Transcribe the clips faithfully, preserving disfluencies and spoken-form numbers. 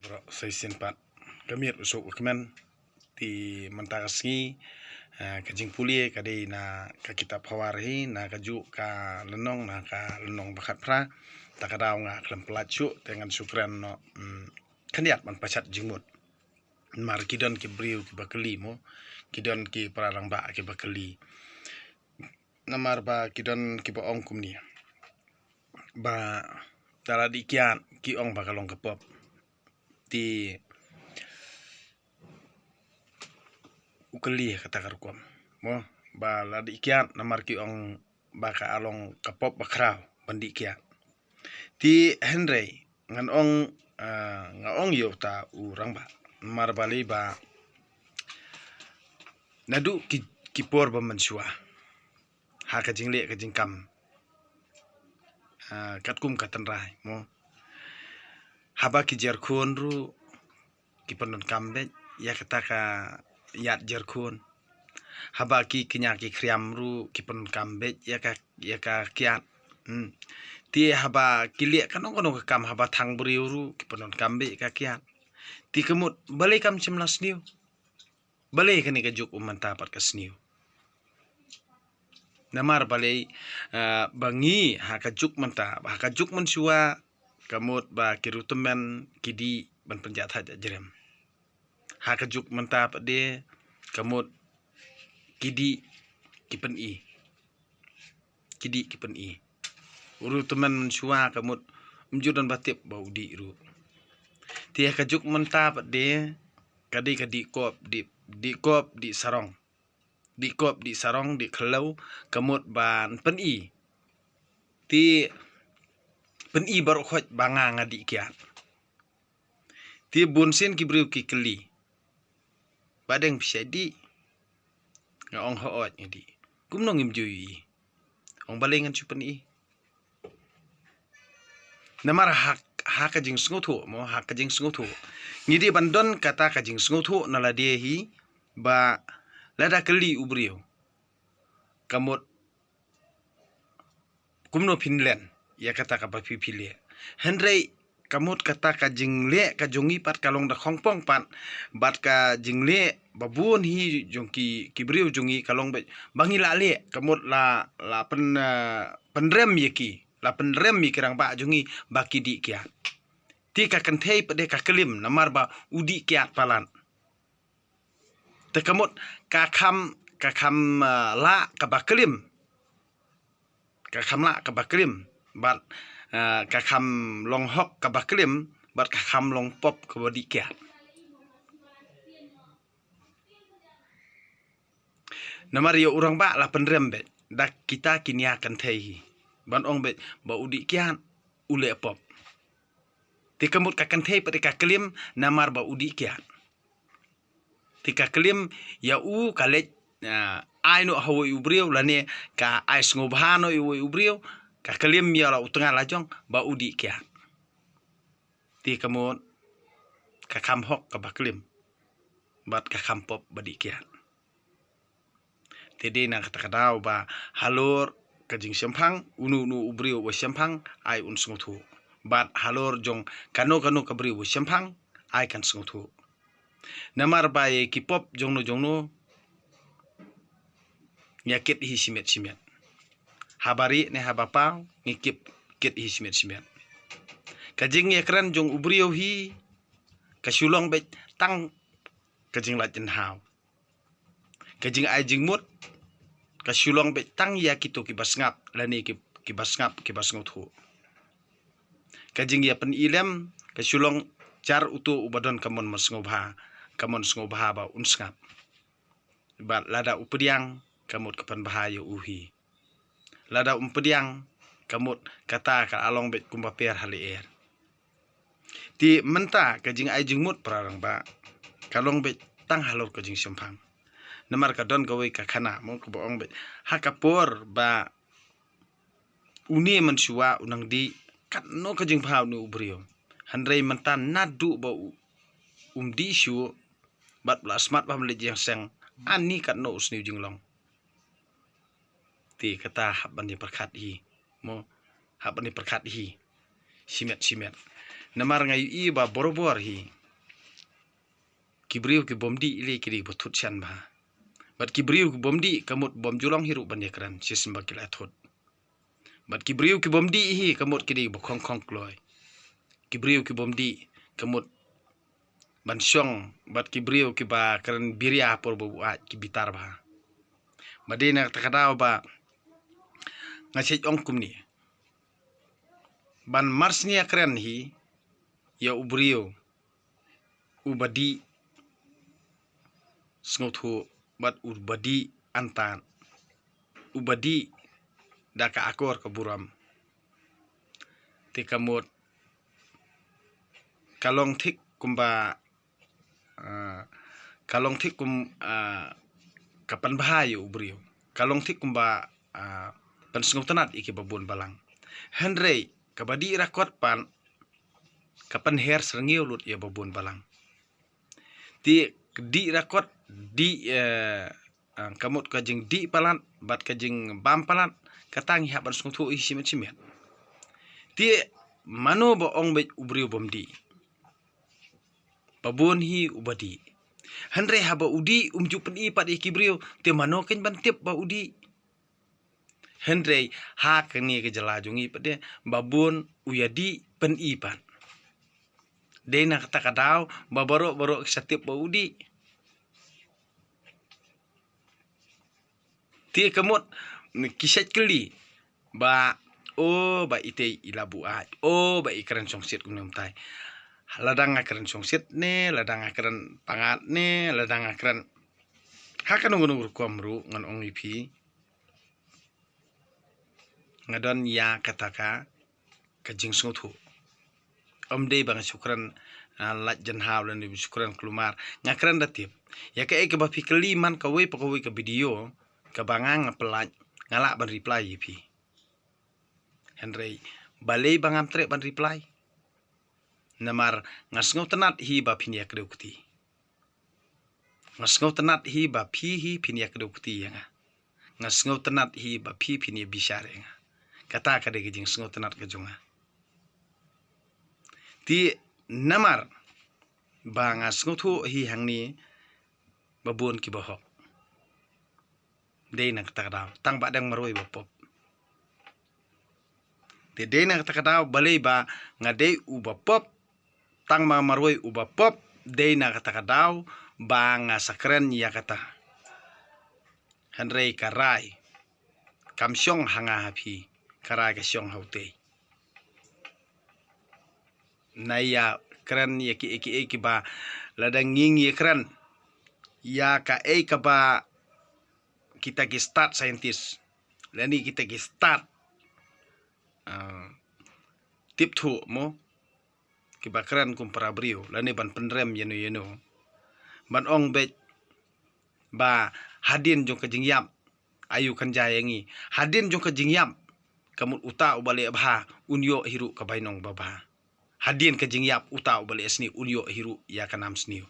Sa shisien pat ka miet u suk u kmen. Te mynta ka sngi, ah, ka jingpule ka dei na ka kitab Khawar hi, na kajuh ka lynnong, na ka lynnong ba khatphra. Ta ka daw nga khlem pyllait shuh, te ngan shu kren noh, mm, khyndiat ban pachat jingmut. Namar ki don ki briew kiba kylli mo, ki don ki para rangbah kiba kylli. Namar ba ki don kiba ong kumne, ba da la dih kiad ki ong ba ka long ka pop. Te u kylli ha kata ka rukom mo, ba la dih kiad namar ki ong ba ka long ka pop ba khraw ban dih kiad. Te hynrei ngan ong, ah, nga ong ïa uta u rangbah, namar balei ba naduh ki, ki por ba mynshuwa ha ka jingleh ka jingkam, ah, katkum ka tynrai mo, haba ki jer khun ruh ki pyndonkam beit ïa kata ka ïat jer khun. Haba ki kñia ki khriam ruh ki pyndonkam beit ïa ka, ïa ka kiad. Hmm. Te haba ki leh kano kano ka kam, haba thang briew ruh ki pyndonkam beit ïa ka kiad. Te ka mut balei kam shym la sniew? Balei kane ka juk u mynta pat ka sniew? Namar balei, ah, ba ngi ha ka juk mynta, ha ka juk mynshuwa, ka mut ba ki riewtymmen ki dih ban pynjah thait jrem. Ha ka juk mynta pat de, ka mut ki dih ki pyni. Ki dih ki pyni. U riewtymmen mynshuwa ka mut um ju don ba tip ba u dih ruh. Te ha ka juk mynta pat de, ka dei ka dih kop, dih, dih kop, dih sarong. Dih kop, dih sarong, dih khlaw, ka mut ban pyni. Te pyni baroh khoit ba nga nga dih kiad. Te bun sien ki briew ki kylli, ba dang phi shait dih? Nga ong hooid nga dih. Kumno ngim ju ïohi? Ong balei ngan shu pyni? Namar ha, ha ka jingsngewthuh mo, ha ka jingsngewthuh, ngi dei ban don kata ka jingsngewthuh na lade hi, ba lada kylli u briew, ka mut kumno phin len ïa kata kaba phi phi leh. Hynrei ka mut kata ka jingleh ka jong ngi pat ka long da khongpong pat, bad ka jingleh ba bun hi jong ki, ki briew jong ngi ka long beit ba ngi la leh, ka mut la, la pyn, eh, pynrem ïa ki, la pynrem ïa ki rangbah jong ngi ba ki dih kiad. Te ka kynthei pat de ka klim namar ba u dih kiad palat. Te ka mut ka kham, ka kham, ah, lah kaba klim. Ka kham lah kaba klim. Bad, ah, ka kham long hok kaba klim. Bad ka kham long pop kaba dih kiad. Namar ïa u rangbah la pynrem beit da kita ki nia kynthei hi, ban ong beit ba u dih kiad u leh pop. Te ka mut ka kynthei pat de ka klim namar ba u dih kiad. Te ka klim ïa u ka leit, ah, ai noh ha uwei u briew lane ka ai sngewbha noh ïa uwei u briew, ka klim ïa la u tnga la jong ba u dih kiad. Te ka mut ka kham hok kaba klim bad ka kham pop ba dih kiad. Te dei na kata ka daw ba halor ka jingshemphang, uno uno u briew uba shemphang ai un sngewthuh. Bad halor jong kano kano ka briew uba shemphang ai kan sngewthuh. Namar ba ïa ki pop jongno jongno ngi ïa kit hi shimet shimet. Haba rieh ne haba paw ngi kit, kit hi shimet shimet. Ka jingïakren jong u briew hi ka shu long beit tang ka jinglait jynhaw. Ka jingai jingmut ka shu long beit tang ïa kito kiba sngap lane ki, kiba sngap kiba sngewthuh. Ka jingïapyni lem ka shu long jar uto uba don ka mon sngewbha, ka mon sngewbha ba un sngap. Bad lada u pdiang ka mut ka pynbha ïa u hi. Lada um pdiang ka mut kata ka la long beit kumba per ha lyer. Te mynta ka jingai jingmut para rangbah ka long beit tang halor ka jingshemphang. Namar ka don kawei ka khana mo kaba ong beit ha ka por ba une mynshuwa u nang dih katno ka jingbha une u briew. Hynrei mynta naduh ba u, um dih shuh bad u la smat ba ha leit ïing seng, ani katno u sniew jinglong. Te kata hap ban ïa pyrkhat hi mo, hap ban ïa pyrkhat hi shimet shimet. Namar nga ïohi ba borabor hi ki briew ki bym dih lei ki dei ba thut shen bha. Bad ki briew ki bym dih ka mut bym ju long hi ruh ban ïakren shisien ba ki la thut. Bad ki briew ki bym dih hi ka mut ki dei ba khongkhong kloi. Ki briew ki bym dih ka mut ban shong, bad ki briew ki ba kren biria por ba buaid ki bitar bha. Bad dei na kata ka daw ba nga shet ong kumne. Ban marsnia kren hi ïa u briew u ba dih sngewthuh bad u ba dih antad, u ba dih da ka akor ka burom. Te ka mut ka long thik kumba, ah, ka long thik kum, ah, ka pynbha ïa u briew. Ka long thik kumba, ah, pynsngewtynnat ïa ki babun balang. Hynrei ka ba dih rakot pat ka pynher syrngiew lut ïa babun balang. Te dih rakot, dih, eh, ah, ka mut ka jingdih palat bad ka jingbam palat, ka tang hi hap ban sngewthuh hi shimet shimet. Te mano ba ong beit u briew bym dih? Babun hi u ba dih. Hynrei haba u dih um ju pyni pat ïa ki briew, te mano kein ban tip ba u dih? Hynrei ha kane ka jylla jong ngi pat de babun u ïa dih pyni pat. Dei na kata ka daw ba baroh baroh ki sa tip ba u dih. Te ka mut ki shet kylli ba, o ba itei i la buaid, o ba i kren shongshit kumne kumtai. Lada nga kren shongshit ne, lada nga kren pangat ne, lada nga kren ha kano kano rukom ruh ngan ong ïa phi. Nga don ïa kata ka, ka jingsngewthuh. Ym dei ba nga shu kren, ah, lait jynhaw lane ba shu kren kulmar. Nga kren da tip. Ïa kaei kaba phi kylli man kawei pa kawei ka video, kaba nga nga pynlait, nga lah ban reply ïa phi. Hynrei balei ba ngam treh ban reply? Namar nga sngewtynnat hi ba phin ïa kdew kti. Nga sngewtynnat hi ba phi hi phin ïa kdew kti ïa nga. Nga sngewtynnat hi ba phi phin ïa bishar ïa nga. Kata ka dei ka jingsngewtynnat ka jong nga. Te namar ba nga sngewthuh hi hangne ba bun ki bahok. Dei na kata ka daw tang ba dang marwei ba pop. Te dei na kata ka daw balei ba nga dei u ba pop, tang ba marwei u ba pop, dei na kata ka daw ba nga sa kren ïa kata. Hynrei ka rai kam shong ha nga ha phi, ka rai ka shong ha utei. Na ïa kren ïa kiei kiei kiba lada ngi ngi kren ïa kaei kaba kita ki stad scientist lane kita ki stad, ah, tip thuh mo, kiba kren kum para briew lane ban pynrem ïano ïano, ban ong beit ba hadien jong ka jingïap aïu kan jia ïa ngi. Hadien jong ka jingïap ka mut uta uba leh bha un ïoh hi ruh ka bainong ba bha. Hadien ka jingïap uta uba leh sniew un ïoh hi ruh ïa ka nam sniew.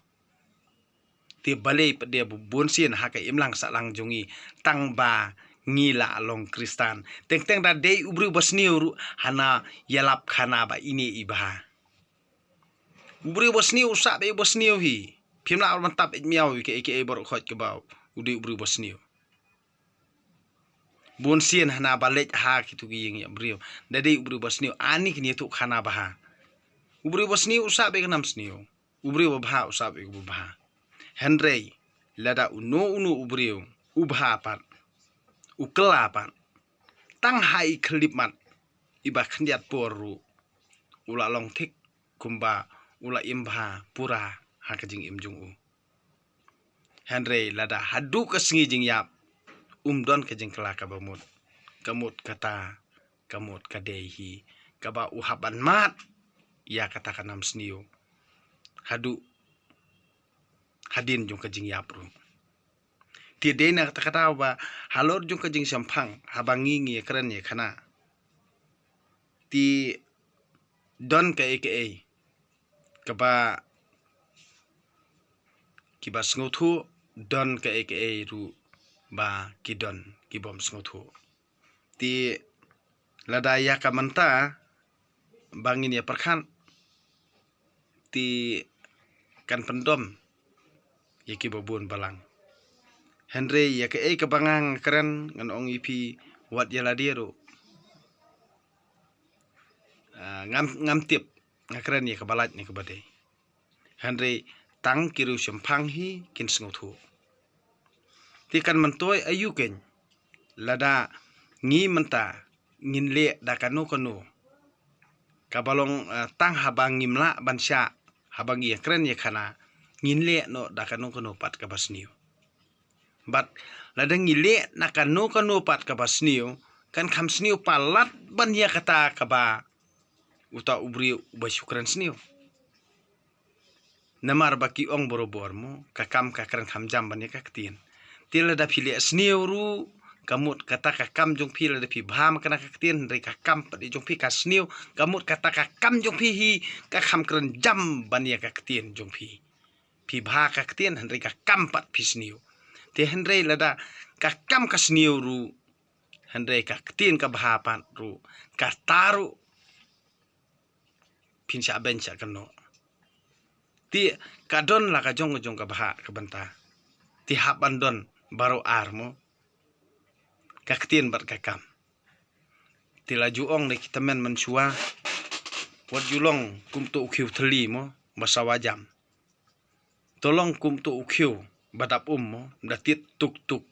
Te balei pat de bun sien ha ka imlang sahlang jong ngi tang ba ngi la long Khristan, teng teng da dei u briew ba sniew ruh hana ïalap khana ba ine i bha. U briew ba sniew u sah beit u ba sniew hi. Phim lah ban tap eit miaw ïa kiei kiei baroh khoit kaba u dei u briew ba sniew. Bun sien hana ba leit ha kitu ki ïing ïa briew da dei u briew ba sniew, ani kin ïathuh khana bha. U briew ba sniew u sah beit ka nam sniew. U briew ba bha u sah beit kaba bha. Hynrei lada uno uno u briew u bha pat, u kylla pat, tang ha i khyllipmat iba khyndiat por ruh u la long thik kumba u la im bha pura ha ka jingim jong u. Hynrei lada haduh ka sngi jingïap um don ka jingkylla kaba mut, ka mut kata, ka mut ka dei hi kaba u hap ban mad ïa kata ka nam sniew haduh hadien jong ka jingïap ruh. Te dei na kata ka daw ba halor jong ka jingshemphang haba ngi ngi ïa kren ïa khana, te don kaei kaei kaba kiba sngewthuh, don kaei kaei ruh ba ki don ki bym sngewthuh. Te lada ïa ka mynta ba ngin ïa pyrkhat, te kan pyndom ïa kiba bun balang. Hynrei ïa kaei kaba nga kren ngan ong ïa phi, wat ïa lade ruh, ah, ngam, ngam tip, nga kren ïa kaba lait ne kaba dei. Hynrei tang ki riewshemphang hi kin sngewthuh. Te kan myntoi aïu keiñ lada ngi mynta ngin leh da kano kano kaba long, eh, tang haba ngim lah ban shah, haba ngi ïakren ïakhana, ngin leh noh da kano kano pat kaba sniew. Bad lada ngi leh na kano kano pat kaba sniew, kan kham sniew palat ban ïa kata kaba uta u briew uba shu kren sniew. Namar ba ki ong barabor mo, ka kam ka kren kham jam ban ïa ka ktien. Te lada phi leh sniew ruh, ka mut kata ka kam jong phi, lada phi bha ma kane ka ktien, hynrei ka kam pat jong phi ka sniew, ka mut kata ka kam jong phi hi ka kham kren jam ban ïa ka ktien jong phi. Phi bha ka ktien, hynrei ka kam pat phi sniew. Te hynrei lada ka kam ka sniew ruh, hynrei ka ktien ka bha pat ruh, kata ruh phin shah beiñ shah kynnoh. Te ka don la ka jong ka jong ka bha ka bynta. Te hap ban don baroh ar mo, ka ktien bad ka kam. Te la ju ong da ki tymmen mynshuwa, wat ju long kum uto u khiew thylli mo, ba sawa jam. To long kum uto u khiew ba dap um mo, da tied tuk tuk,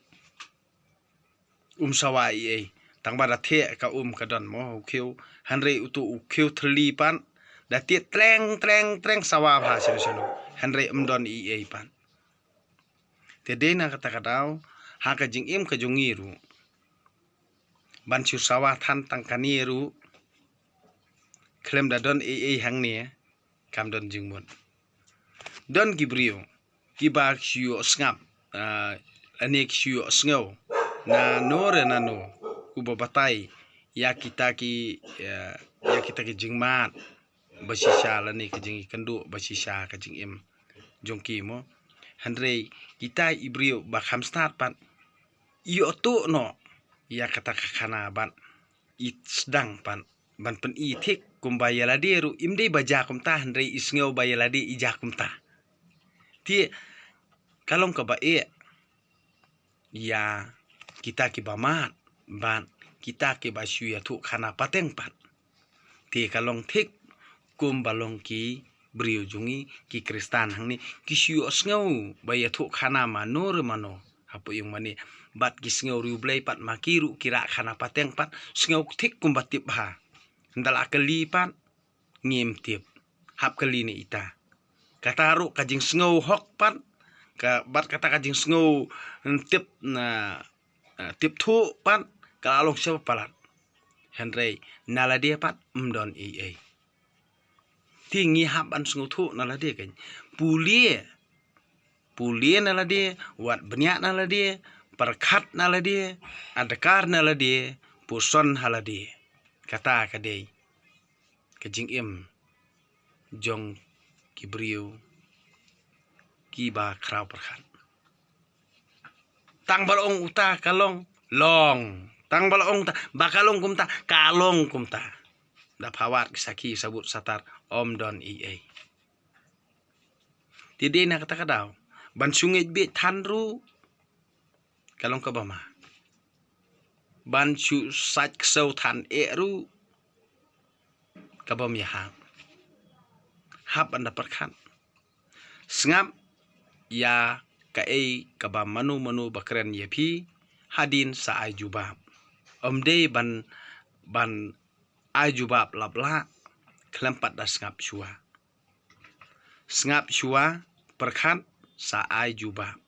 um sawa ei ei. Tang ba da theh ka um ka don mo u khiew. Hynrei uto u khiew thylli pat, da tied treng treng treng, sawa bha shano shano, hynrei ym don ei ei pat. Te dei na kata ka daw, ha ka jingim ka jong ngi ruh, ban shu sawa than tang kane ruh, khlem da don ei ei hangne, kam don jingmut. Don ki briew kiba shu ïoh sngap, ah, lane ki shu ïoh sngew nano re nano uba batai ïa kita ki, eh, ïa kita ki jingmad ba shisha lane ka jingïakynduh ba shisha ka jingim jong ki mo. Hynrei kita i briew ba kham stad pat, ïoh tuh noh ïa kata ka khana bad i sdang pat ban pyni thik kumba ïa lade ruh im dei ba jia kumta, hynrei i sngew ba ïa lade i jia kumta. Te ka long kaba eh ïa kita kiba mad bad kita kiba shu ïathuh khana pateng pat. Te ka long thik kumba long ki briew jong ngi ki Khristan hangne, ki shu ïoh sngew ba ïathuh khana mano re mano hapoh ïing mane, bad ki sngew riewblei pat ma ki ruh ki rah khana pateng pat, sngew thik kumba tip bha. Ynda la kylli pat, ngim tip, hap kylli na ita. Kata ruh ka jingsngew hok pat, ka, bad kata ka jingsngew tip na, eh, tip thuh pat, ka la long sha palat. Hynrei na lade pat ym don ei ei. Te ngi hap ban sngewthuh na lade keiñ. Pule, pule na lade, wad bniah na lade, pyrkhat na lade, adkar na lade, puson ha lade. Kata ka dei ka jingim jong ki briew kiba khraw pyrkhat. Tang ba la ong uta ka long, long. Tang ba la ong uta ba ka long kumta, ka long kumta. Da pha wad ki sakhi sabut satar, ym don ei ei. Te dei na kata ka daw ban shu ngeit beit than ruh ka long kaba ma. Ban shu sait ksew than eh ruh kaba ym ïahap. Hap ban da pyrkhat. Sngap ïa kaei kaba mano mano ba kren ïa phi, hadien sa ai jubab. Ym dei ban, ban ai jubab lap lah khlem pat da sngap shuwa. Sngap shuwa, pyrkhat, sa ai jubab.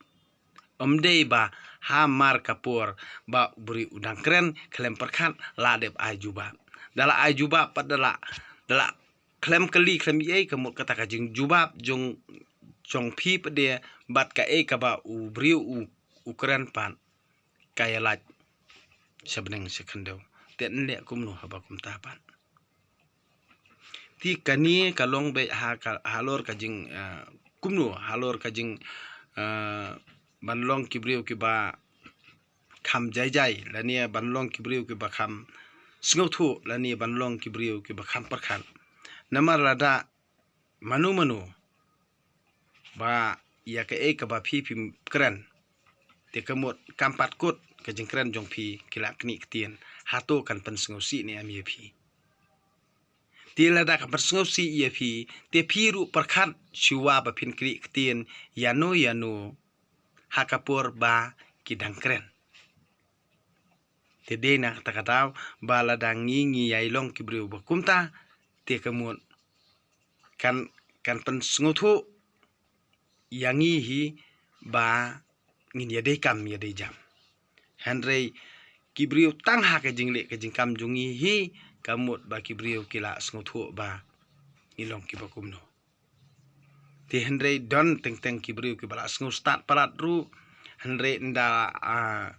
Ym dei ba ha mar ka por ba u briew u dang kren khlem pyrkhat la dep ai jubab. Da la ai jubab pat da la, da la khlem kylli khlem ei ei, ka mut kata ka jingjubab jong, jong phi pat de, bad kaei kaba u briew u, u kren pat ka ïa lait sha bneng sha khyndew. Te yn leh kumno haba kumta pat? Te kane ka long beit ha ka, halor ka jing, eh, kumno, halor ka jing, eh, ban long ki briew kiba kham jai jai, lane ban long ki briew kiba kham sngewthuh, lane ban long ki briew kiba kham pyrkhat. Namar lada mano mano ba ïa kaei kaba phi phim kren. Te ka mut kam pat kut ka jingkren jong phi ki la knieh ktien. Hato kan pynsngewsih ne em ïa phi? Te lada ka pynsngewsih ïa phi, te phi ruh pyrkhat shuwa ba phin knieh ktien ïano ïano ha ka por ba ki dang kren. Te dei na kata ka daw ba lada ngi ngi ïai long ki briew ba kumta, te ka mut kan, kan pynsngewthuh ïa ngi hi ba ngin ïadei kam ïadei jam. Hynrei ki briew tang ha ka jingleh ka jingkam jong ngi hi, ka mut ba ki briew ki la sngewthuh ba ngi long kiba kumno. Te hynrei don teng teng ki briew kiba la sngewstad palat ruh. Hynrei ynda, ah,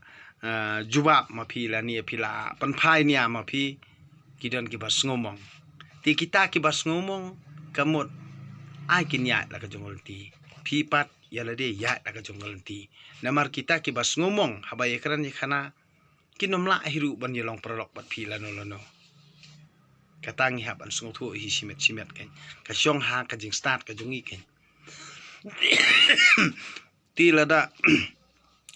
ah, jubab ma phi lane phi la pynphai nia ma phi, ki don kiba sngewmong. Te kita kiba sngewmong, ka mut ai kin ïaid la ka jong ka lynti. Phi pat ïa lade ïaid la ka jong ka lynti. Namar kita kiba sngewmong haba ïakren ïakhana, kin ym lah hi ruh ban ïalong paralok bad phi lano lano. Kata ngi hap ban sngewthuh hi shimet shimet kan. Ka shong ha ka jingstad ka jong ngi kan. Te lada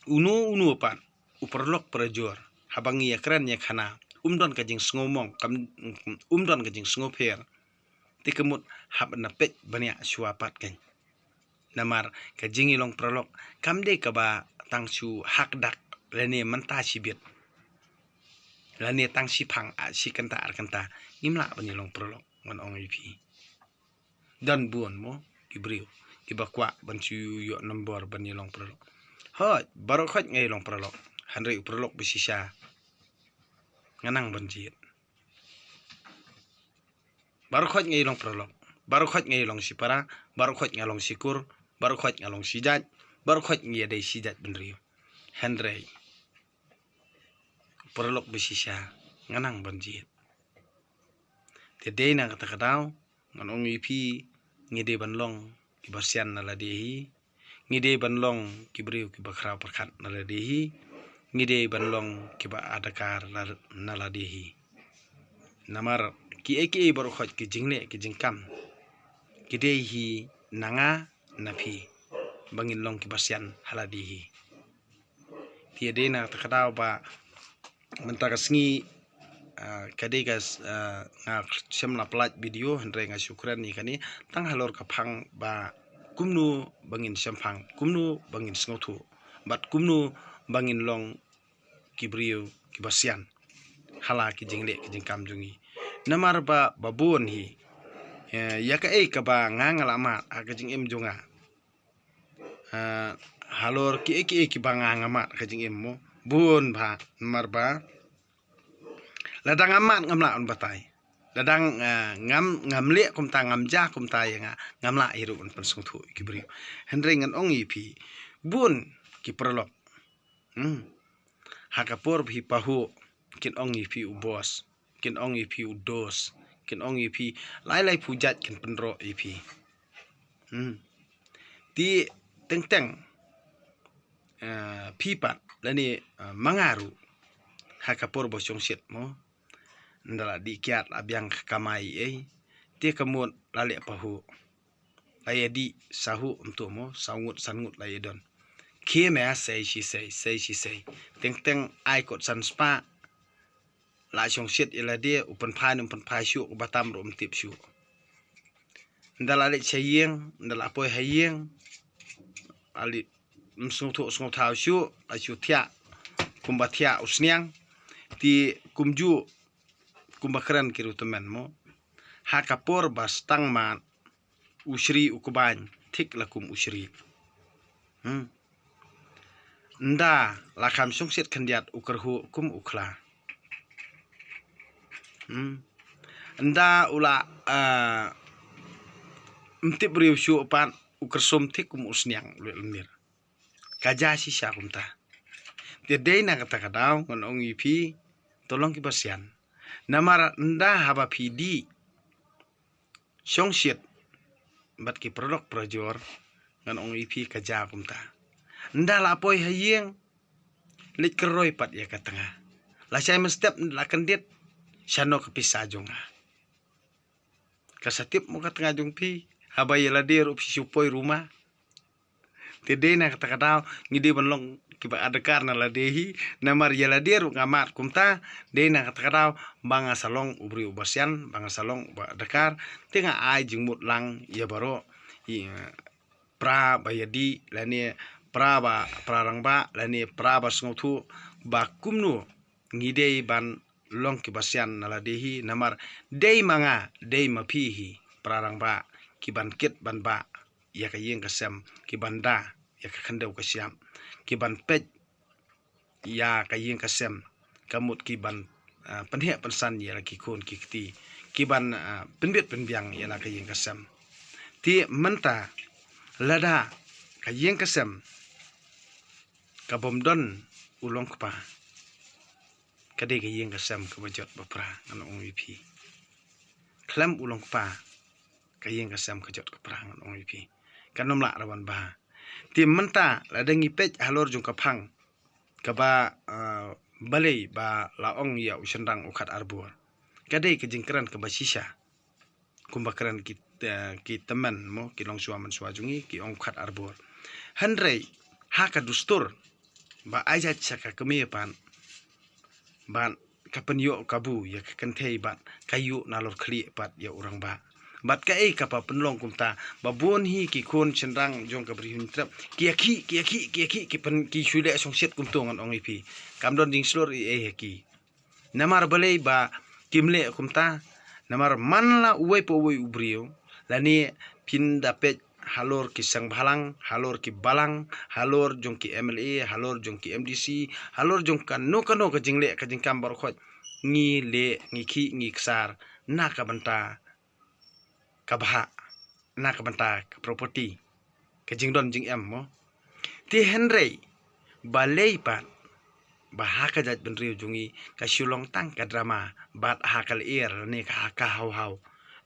uno uno pat u paralok parajor haba ngi ïakren ïakhana, um don ka jingsngewmong, kam, um don ka jingsngewpher. Te ka mut hap na peit ban ïa shuwa pat kan. Namar ka jingïalong paralok kam dei kaba tang shu hak dak lane mynta shibit, lane tang shiphang, ah, shi kynta ar kynta. Ngim lah ban ïalong paralok ngan ong ïa phi. Don bun mo ki briew kiba kwah ban shu ïoh nombor ban ïalong paralok. Hooid, baroh khoit nga ïalong paralok. Hynrei u paralok ba shisha nga nang ban jied. Baroh khoit nga ïalong paralok. Baroh khoit nga ïalong shipara. Baroh khoit nga long shikur. Baroh khoit nga long shijait. Baroh khoit nga ïadei shijait bynriew. Hynrei paralok ba shisha nga nang ban jied. Te dei na kata ka daw ngan ong ïa phi, ngi dei ban long kiba sian na lade hi. Ngi dei ban long ki briew kiba khraw pyrkhat na lade hi. Ngi dei ban long kiba adkar na, na lade hi. Namar kiei kiei baroh khoit ki jingleh ki jingkam, ki dei hi na nga na phi ba ngin long kiba sian ha lade hi. Te dei na kata ka daw ba mynta ka sngi, ah, ka dei ka, ah, nga shem la pynlait video, hynrei nga shu kren ïa kane tang halor ka phang ba kumno ba ngin shemphang, kumno ba ngin sngewthuh, bad kumno ba ngin long ki briew kiba sian ha la ki jingleh ki jingkam jong ngi. Namar ba, ba bun hi, eh, ïa kaei kaba nga nga la mad ha ka jingim jong nga, ah, halor kiei kiei kiba nga nga mad ha ka jingim mo, bun bha. Namar ba lada ngam mad ngam lah ban batai. Lada, ah, ngam, ngam leh kumta, ngam jia kumta ïa nga, ngam lah hi ruh ban pynsngewthuh ïa ki briew. Hynrei ngan ong ïa phi, bun ki paralok, hmm, ha ka por ba phi pahuh, kin ong ïa phi u boss, kin ong ïa phi u dos, kin ong ïa phi lai lai pujat, kin pynroh ïa phi. Hmm. Te teng teng, eh, phi pat lane, eh, ma nga ruh, ha ka por ba shongshit mo, nda la dih kiad la biang ka kamai ei, te ka mut la leh pahuh. La ïa dih sahuh, ym tu mo, saw ngut san ngut la ïa don. Khie me, sei shi sei, sei shi sei. Teng teng ai kot san spah. La shongshit ïa lade, u pynphai ne ym pynphai shuh, u ba tam ruh ym tip shuh. Nda la leit sha ïing, nda la poi ha ïing, la leit ym sngewthuh sngewthaw shuh, la shu thiah kumba thiah u sniang. Te kumjuh kumba kren ki riewtymmen mo, ha ka por ba sdang mad, u shri u kbain thik la kum u shri. Hmm. Nda la kham shongshit khyndiat, u kyrhuh kum u khla. Hmm. Nda u la, ah, ym tip briew shuh pat, u kyrsum thik kum u sniang u leh lyndir. Ka jia shisha kumta. Te dei na kata ka daw ngan ong ïa phi, to long kiba sian. Namar nda haba phi dih shongshit bad ki paralok parajor, ngan ong ïa phi ka jia kumta. Nda la poi ha ïing, leit kyrroi pat ïa ka tnga. Lashai mynstep nda la kyndit, shano ka pisa jong nga? Ka sa tip mo ka tnga jong phi, haba ïa lade ruh phi shu poi ruma. Te dei na kata ka daw ngi dei ban long kiba adkar na lade hi, namar ïa lade ruh nga mad kumta. Dei na kata ka daw ba nga sa long u briew uba sian, ba nga sa long uba adkar. Te nga ai jingmut lang ïa baroh, ïa pra ba ïadei lane pra ba, pra rangbah lane pra ba sngewthuh ba kumno ngi dei ban long kiba sian na lade hi, namar dei ma nga, dei ma phi hi pra rangbah ki ban kit ban bah ïa ka ïing ka sem, ki ban da ïa ka khyndew ka shyiap, ki ban peit ïa ka ïing ka sem, ka mut ki ban, ah, pynheh pynsan ïa la ki khun ki kti, ki ban, ah, pynbit pynbiang ïa la ka ïing ka sem. Te mynta lada ka ïing ka sem ka bym don u long kpa, ka dei ka ïing ka sem kaba jot ba pra, ngan ong ïa phi. Khlem u long kpa, ka ïing ka sem ka jot ka pra, ngan ong ïa phi. Kan ym lah ruh ban bha. Te mynta lada ngi peit halor jong ka phang kaba, ah, balei ba la ong ïa u shynrang u khat arbor, ka dei ka jingkren kaba shisha. Kumba kren ki, eh, ki tymmen mo, ki longshuwa manshuwa jong ngi, ki ong khat arbor. Hynrei ha ka dustur ba ai jait sha ka kmie pat, bad ka pynïoh kabu ïa ka kynthei bad ka ïoh nalor khlieh pat ïa u rangbah. Bad kaei kaba pynlong kumta ba bun hi ki khun shynrang jong ka Bri Hynñiewtrep ki ïakhih, ki ïakhih, ki ïakhih, ki pyn, ki shu leh shongshit kumto, ngan ong ïa phi. Kam don jingshlur ei ei ha ki. Namar balei ba kim leh kumta? Namar man la uwei pa uwei u briew, lane phin da peit halor ki seng bhalang, halor ki balang, halor jong ki M L A, halor jong ki M D C, halor jong kano kano ka jingleh ka jingkam baroh khoit, ngi leh, ngi khih, ngi ksar na ka bynta ka bhah, na ka bynta ka property, ka jingdon jingem mo. Te hynrei balei pat ba ha ka jaitbynriew jong ngi ka shu long tang ka drama, bad ha ka lyer ne ka ha ka haw haw,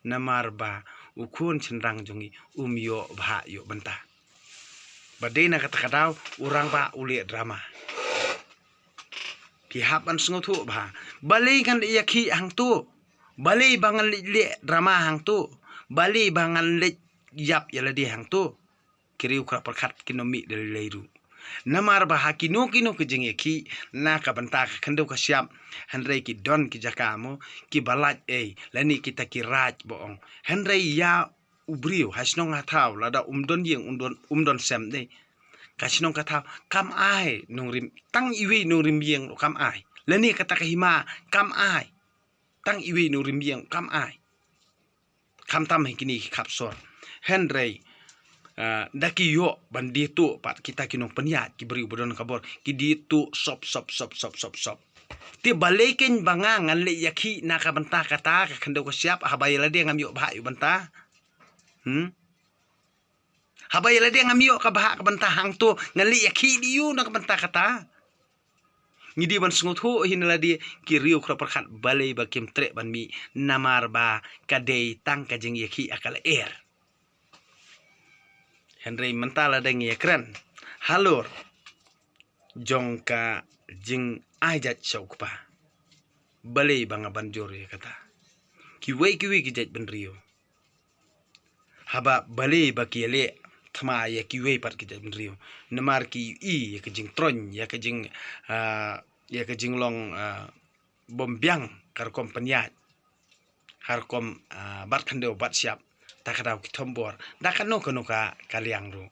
namar ba u khun shynrang jong ngi um ïoh bhah ïoh bynta. Ba dei na kata ka daw u rangbah u leh drama. Phi hap ban sngewthuh bha. Balei ngan leit ïakhih hangto? Balei ba ngan leit leh drama hangto? Balei ba ngan leit ïap ïa lade hangto? Ki riew khraw pyrkhat kin ym mih da lei lei ruh. Namar ba ha kino kino ki jingïakhih na ka bynta ka khyndew ka shyiap, hynrei ki don ki jaka mo, kiba lait ei, lane kita ki raid ba ong. Hynrei ïa u briew ha shnong ha thaw, lada um don ïing, um don, um don sem de, ka shnong ka thaw kam ai nongrim, tang iwei nongrim ïing ruh kam ai. Lane kata ka hima kam ai, tang iwei nongrim ïing kam ai. Khamtam ha kine ki khap sor. Hynrei, ah, da ki ïoh ban die tuh pat kita ki nongpynïaid, ki briew ba don ka bor, ki die tuh sop sop sop sop sop sop. Te balei kein ba nga ngan leit ïakhih na ka bynta kata ka khyndew ka shyiap, haba ïa lade ngam ïoh bhah ïoh bynta? Hmm? Haba ïa lade ngam ïoh ka bhah ka bynta hangto, ngan leit ïakhih de ïoh na ka bynta kata. Ngi dei ban sngewthuh hi na lade ki riew khraw pyrkhat balei ba kim treh ban mih, namar ba ka dei tang ka jingïakhih ha ka lyer. Hynrei mynta lada ngi ïakren halor jong ka jingai jait sha u kpa, balei ba nga ban jur ïa kata? Kiwei kiwei ki jaitbynriew, haba balei ba ki ïaleh thma ïa kiwei pat ki jaitbynriew, namar ki ïohi ïa ka jingtroiñ, ïa ka jing, ah, ïa ka jinglong, ah, bym biang ka rukom pynïaid, ha rukom, ah, bat khyndew bat shyiap, ta ka daw ki thombor da kano kano ka, ka liang ruh.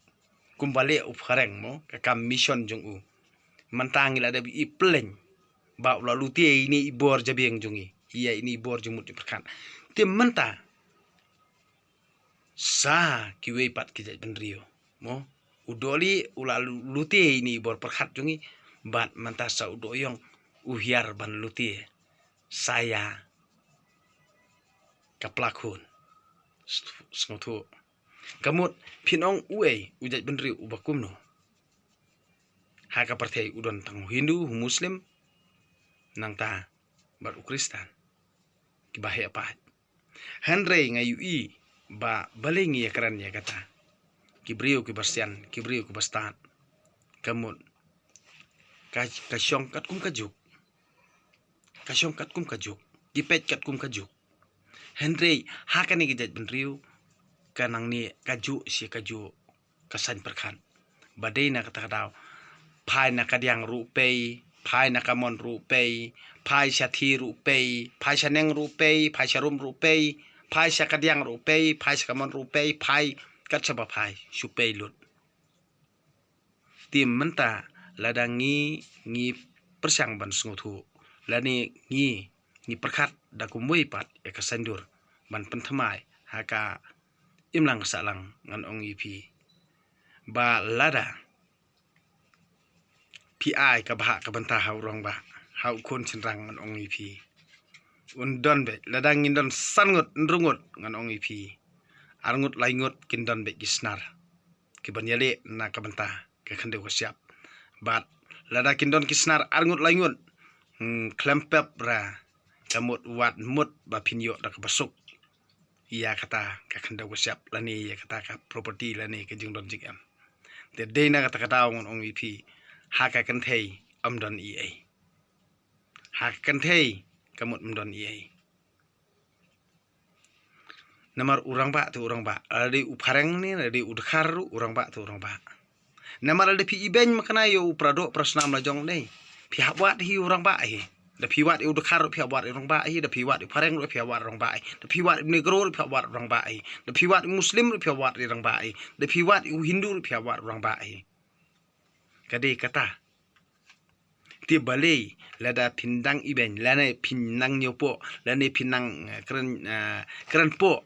Kumba leh u phareng mo, ka kam mission jong u. Mynta ngi la dep i pleng ba u la lute ïa ine i bor jabieng jong ngi, ïa ine i bor jingmut jingpyrkhat. Te mynta sa kiwei pat ki jaitbynriew mo, u Dohlieh u la lu-, lute ïa ine i bor pyrkhat jong ngi, bad mynta sa u Dohïong u hiar ban lute sa ïa ka Plakhun. Sngewthuh. Ka mut phin ong uei u jaitbynriew uba kumno? Ha ka pyrthei u don tang u Hindu, u Muslim, nangta bad u Khristan, kiba heh pat. Hynrei nga ïohi ba balei ngi ïakren ïa kata, ki briew kiba sian, ki briew kiba stad. Ka mut ka, ka shong katkum ka juk, ka shong katkum ka juk, ki peit katkum ka juk. Hynrei ha kane ka jaitbynriew ka nangne ka juk shi ka juk, ka saiñ pyrkhat. Ba dei na kata ka daw, phai na kadiang ruh pei, phai na kamon ruh pei, phai sha thie ruh pei, phai sha neng ruh pei, phai sha rum ruh pei, phai sha kadiang ruh pei, phai sha kamon ruh pei, phai kat shaba phai, shu pei lut. Te mynta lada ngi, ngi pyrshang ban sngewthuh, lane ngi, ngi pyrkhat da kumwei pat ïa ka saiñdur ban pynthymmai ha ka imlang ka sahlang, ngan ong ïa phi ba lada phi ai ka bhah ka bynta ha u rangbah, ha u khun shynrang, ngan ong ïa phi, un don beit. Lada ngin don san ngut, hynriew ngut, ngan ong ïa phi, ar ngut lai ngut kin don beit ki snar kiban ïaleh na ka bynta ka khyndew ka shyiap. Bad lada kin don ki snar ar ngut lai ngut, hmm, khlem pep ra ka mut wat mut ba phin ïoh da kaba suk ïa kata ka khyndew ka shyiap, lane ïa kata ka property, lane ka jingdon jingem. Te dei na kata ka daw, ngan ong ïa phi, ha ka kynthei ym don ei ei. Ha ka kynthei ka mut ym don ei ei. Namar u rangbah te u rangbah, lada dei u phareng ne lada dei u dkhar ruh, u rangbah te u rangbah. Namar lada phi ibeiñ makna ïa u para doh para snam la jong ne, phi hap wad hi u rangbah hi. Da phi wad ïa u dkhar ruh phi hap wad ïa u rangbah hi, da phi wad ïa u phareng ruh phi hap wad ïa u rangbah hi, da phi wad ïa u negro ruh phi hap wad ïa u rangbah hi, da phi wad ïa u muslim ruh phi hap wad ïa u rangbah hi, da phi wad ïa u hindu ruh phi hap wad ïa u rangbah hi. Ka dei kata. Te balei lada phin dang ibeiñ, lane phin nang ñiewpoh, lane phin nang, eh, kren, eh, krenpoh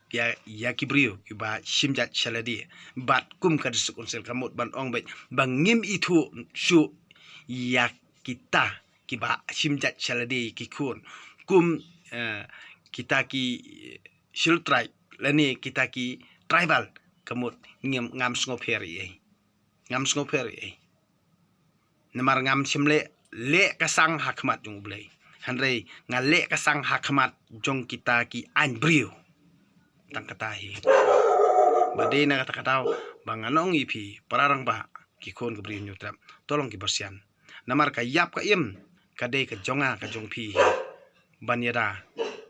ïa, ïa ki briew kiba shim jait sha lade? Bad kum ka District Council ka mut ban ong beit ba ngim ithuh shuh ïa kita kiba shim jait sha lade ki khun, kum, eh, kita ki Scheduled Tribe lane kita ki tribal, ka mut ngim, ngam sngewpher ei ei. Ngam sngewpher ei ei. Namar ngam shym leh, leh ka sang ha khmat jong U Blei, hynrei nga leh ka sang ha khmat jong kita ki aiñ briew. Tang kata hi. Ba dei na kata ka daw ba ngan ong ïa phi para rangbah, ki khun ki briew Hynñiewtrep, to long kiba sian. Namar ka ïap ka im ka dei ka jong nga, ka jong phi hi. Ban ïada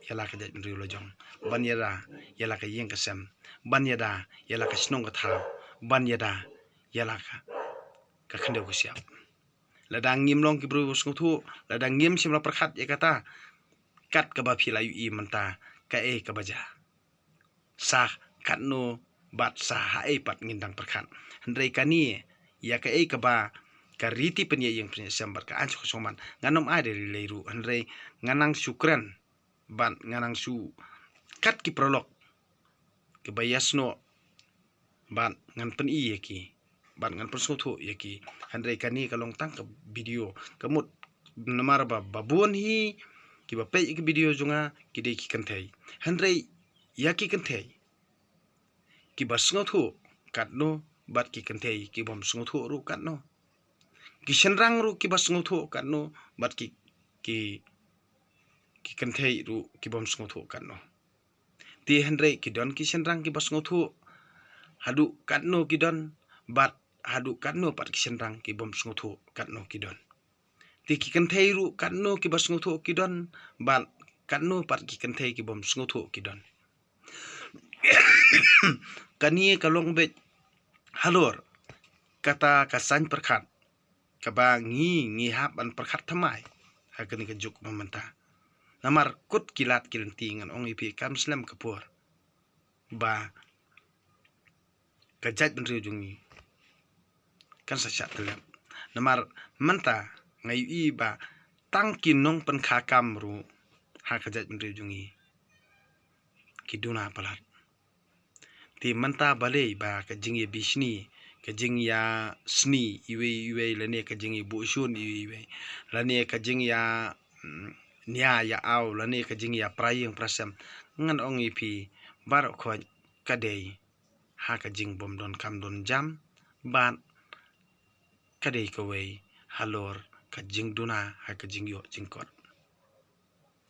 ïa la ka jaitbynriew la jong, ban ïada ïa la ka ïing ka sem, ban ïada ïa la ka shnong ka thaw, ban ïada ïa la ka, ka khyndew ka shyiap. Lada ngim long ki briew ba sngewthuh, lada ngim shym la pyrkhat ïa kata, kat kaba phi la ïohi mynta, kaei kaba jia? Sa katno bad sa haei pat ngin dang pyrkhat. Hynrei kane ïa kaei kaba ka riti pynïaid ïing pynïaid sem bad ka aiñ suk suk man, ngan ym ai da lei lei ruh, hynrei ngan nang shu kren bad ngan nang shu kat ki paralok kiba ïasnoh bad ngan pyni ïa ki bad ngan pynsngewthuh ïa ki. Hynrei kane ka long tang ka video, ka mut namar ba, ba bun hi kiba peit ïa ki video jong nga ki dei ki kynthei. Hynrei ïa ki kynthei kiba sngewthuh katno bad ki kynthei ki bym sngewthuh ruh katno. Ki shynrang ruh kiba sngewthuh katno bad ki, ki, ki kynthei ruh ki bym sngewthuh katno. Te hynrei ki don ki shynrang kiba sngewthuh haduh katno ki don, bad haduh katno pat ki shynrang ki bym sngewthuh katno ki don. Te ki kynthei ruh katno kiba sngewthuh ki don, bad katno pat ki kynthei ki bym sngewthuh ki don. Kane ka long beit halor kata ka saiñ pyrkhat kaba ngi, ngi hap ban pyrkhat thymmai ha kane ka juk ba mynta. Namar kut ki lad ki lynti, ngan ong ïa phi, kam slem ka por ba ka jaitbynriew jong ngi kan sa shah tyllep. Namar mynta nga ïohi ba tang ki nongpynkha kam ruh ha ka jaitbynriew jong ngi ki duna palat. Te mynta balei ba ka jingïabishni, ka jingïasni iwei iwei, lane ka jingïabuh shun iwei iwei, lane ka jingïa, mm, nia ïa aw, lane ka jingïapra ïing pra sem, ngan ong ïa phi, baroh khoit ka dei ha ka jingbym don kam don jam, bad ka dei kawei halor ka jingduna ha ka jingïoh jingkot.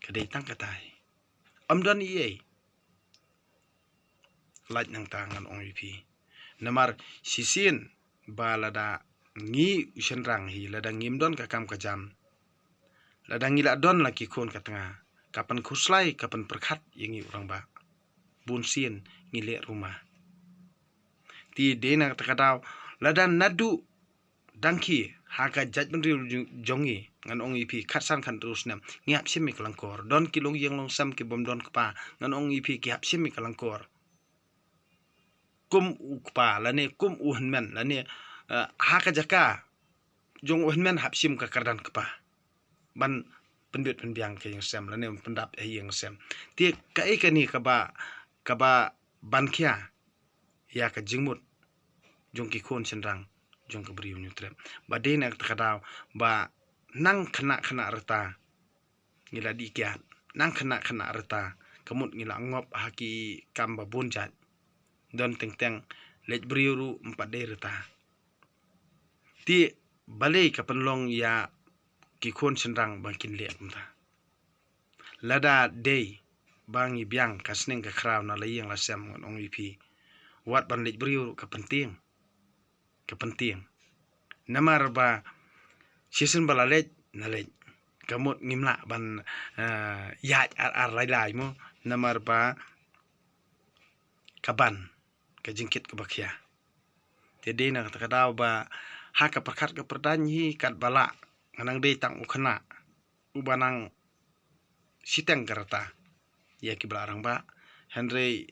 Ka dei tang kata hi. Ym don ei ei. Lait nangta ngan ong ïa phi. Namar shisien ba lada ngi u shynrang hi, lada ngim don ka kam ka jam, lada ngi la don la ki khun ka tnga, ka pynkhuslai, ka pynpyrkhat ïa ngi u rangbah, bun sien ngi leh ruma. Te dei na kata ka daw Lada naduh dang ki ha ka jaitbynriew jong ngi, ngan ong ïa phi, khatsan khathynriew snem ngi hap shim ïa ka lyngkor. Don ki longïing longsem ki bym don kpa, ngan ong ïa phi, ki hap shim ïa ka lyngkor. Kum u kpa lane kum u hynmen lane, eh, ha ka jaka jong u hynmen hap shim ka kyrdan kpa ban pynbit pynbiang ka ïing sem lane ban pyndap ha ïing sem. Te kaei kane kaba, kaba ban khia ïa ka jingmut jong ki khun shynrang jong ka Bri u Hynñiewtrep. Ba dei na kata ka daw ba nang khynnah khynnah rta ngi la dih kiad, nang khynnah khynnah rta ka mut ngi la ngop ha ki kam ba bun jait. Don teng teng leit briew ruh ym pat dei rta. Te balei ka pynlong ïa ki khun shynrang ba kin leh kumta? Lada dei ba ngi biang ka sneng ka khraw na la ïing la sem, ngan ong ïa phi, wat ban leit briew ruh ka pyntieng, ka pyntieng. Namar ba shisien ba la leit na leit, ka mut ngim lah ban, eh, ïaid ar ar lai lai mo, namar ba ka ban ka jingkit kaba khia. Te dei na kata ka daw ba ha ka pyrkhat ka pyrdaiñ hi katba lah, nga nang dei tang u khynnah uba nang shiteng ka rta ïa kiba la rangbah. Hynrei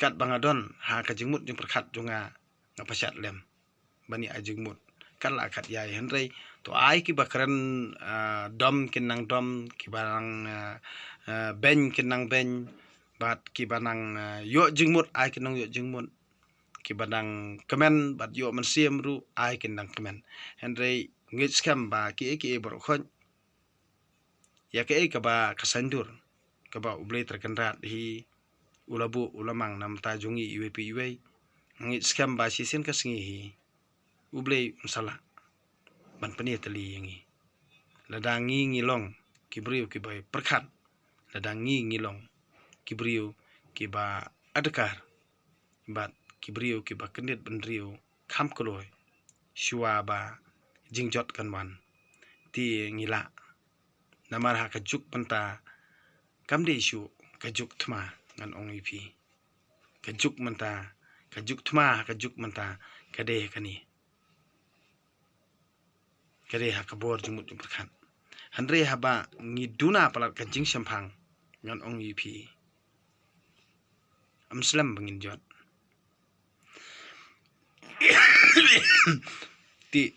katba nga don ha ka jingmut jingpyrkhat jong nga, nga pyrshah lem ban ïa ai jingmut kat la kat ïa ai. Hynrei to ai kiba kren, ah, dom kin nang dom, kiba nang, ah, ah, beiñ kin nang beiñ, bad kiba nang, ah, ïoh jingmut ai kin nang ïoh jingmut, kiba nang kmen bad ïoh mynsiem ruh ai kin nang kmen. Hynrei ngeit skhem ba kiei kiei baroh khoit, ïa kaei kaba ka saiñdur kaba U Blei Trai Kynrad hi u la buh u la mang na bynta jong ngi iwei pa iwei. Ngeit skhem ba shisien ka sngi hi U Blei un sa lah ban pynïatylli ïa ngi. Lada ngi ngi long ki briew kiba pyrkhat, lada ngi ngi long ki briew kiba adkar, bad ki briew kiba kyndit bynriew kham kloi shuwa ba jingjot kan wan, te ngi lah. Namar ha ka juk mynta kam dei shuh ka juk thma, ngan ong ïa phi. Ka juk mynta, ka juk thma ha ka juk mynta ka dei ha kane, ka dei ha ka bor jingmut jingpyrkhat. Hynrei haba ngi duna palat ka jingshemphang, ngan ong ïa phi, ym slem ba ngin jot. Te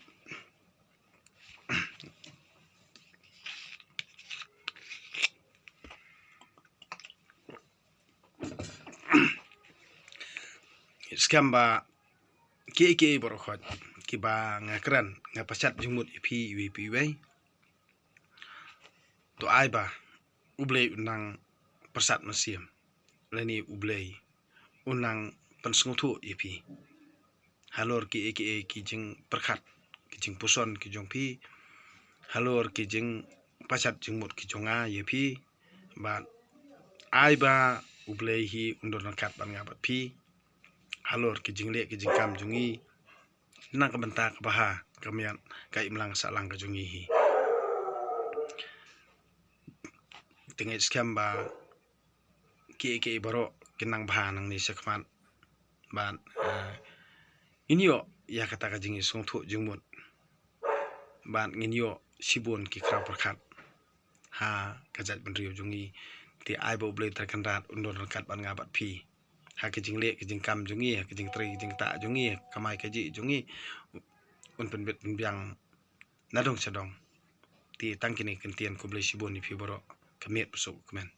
skhem ba kiei kiei baroh khoit kiba nga kren, nga pyrshah jingmut ïa phi iwei pa iwei. To ai ba U Blei un nang pyrsad mynsiem, lane U Blei un nang pynsngewthuh ïa phi halor kiei kiei ki jingpyrkhat, ki jingpuson ki jong phi, halor ki jingpyrshah jingmut ki jong nga ïa phi. Bad ai ba U Blei hi un don ryngkat bad nga bad phi halor ki jingleh ki jingkam jong ngi na ka bynta ka bha ka miat ka imlang sahlang ka jong ngi hi. Te ngeit skhem ba kiei kiei baroh kin nang bha nangne shakhmat. Bad, eh, ngin ïoh ïa kata ka jingïasngewthuh jingmut, bad ngin ïoh shibun ki khraw pyrkhat ha ka jaitbynriew jong ngi. Te ai ba U Blei Trai Kynrad un don ryngkat bad nga bad phi ha ka jingleh ka jingkam jong ngi, ha ka jingtrei ka jingktah jong ngi, ha ka kamai kajih jong ngi, un pynbit pynbiang na dong sha dong. Te tang kine ki ktien, khublei shibun ïa phi baroh, ka miet ba suk kmen.